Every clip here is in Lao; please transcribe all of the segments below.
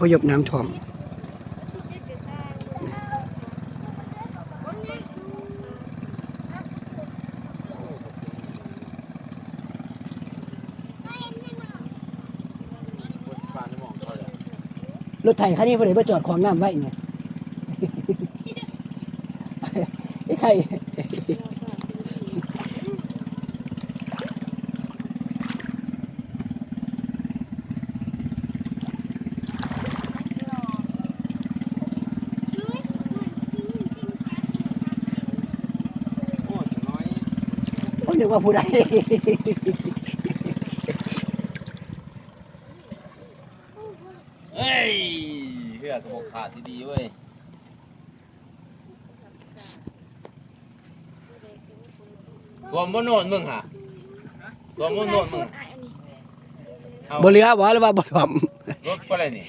ພະຍົບນ້ຳຖ້ວມ. ລົດໄຖຄັນນີ້ ຜູ້ໃດມາຈອດຂອງນ້ຳໄວ້ນີ້? ໄອ້ໄຂ່ ໂອ້ຍ ນຶກວ່າຜູ້ໃດ. ເອີຍ ເຮືອກະບໍ່ຂາດດີໆເວີຍ. ຖ້ວມບໍ່ໂນດມຶງຫະ? ຖ້ວມບໍ່ໂນດມຶງ? ເອົາ ບໍ່ເຫຼືອບໍ່ ຫຼືວ່າບໍ່ຖ້ວມ? ລົດບໍ່ໄດ້ນີ້.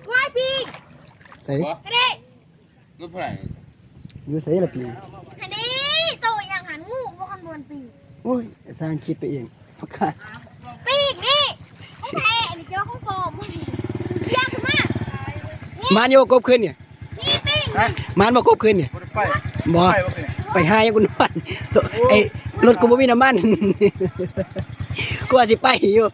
ກວາຍປີກ ໃສ? ບໍ່ ອັນນີ້ ລົດຜູ້ໃດ? ຢູ່ໃສລະປີກ? ອັນນີ້ໂຕຫຍັງຫັ້ນ ງູບໍ່ຄັນບໍ່ແມ່ນປີກ. ໂອ້ຍ ສ້າງຄິດໄປເອງ. ປີກນີ້ ຂອງແທ້ ອັນນີ້ເຈົ້າຂອງປອມ. ເສຍຂຶ້ນມາ. ມານຢູ່ ກົບຄືນນີ້. ນີ້ປີກນີ້. ມານບໍ່ ກົບຄືນນີ້? ບໍ່ໄດ້ໄປ. ບໍ່ ໄປບໍ່ຄືນນີ້? ໄປຫາຫຍັງ ກູນອນ. ໂອ້ຍ ໄອ້ລົດກູບໍ່ມີນ້ຳມັນ ກູວ່າຊິໄປຢູ່.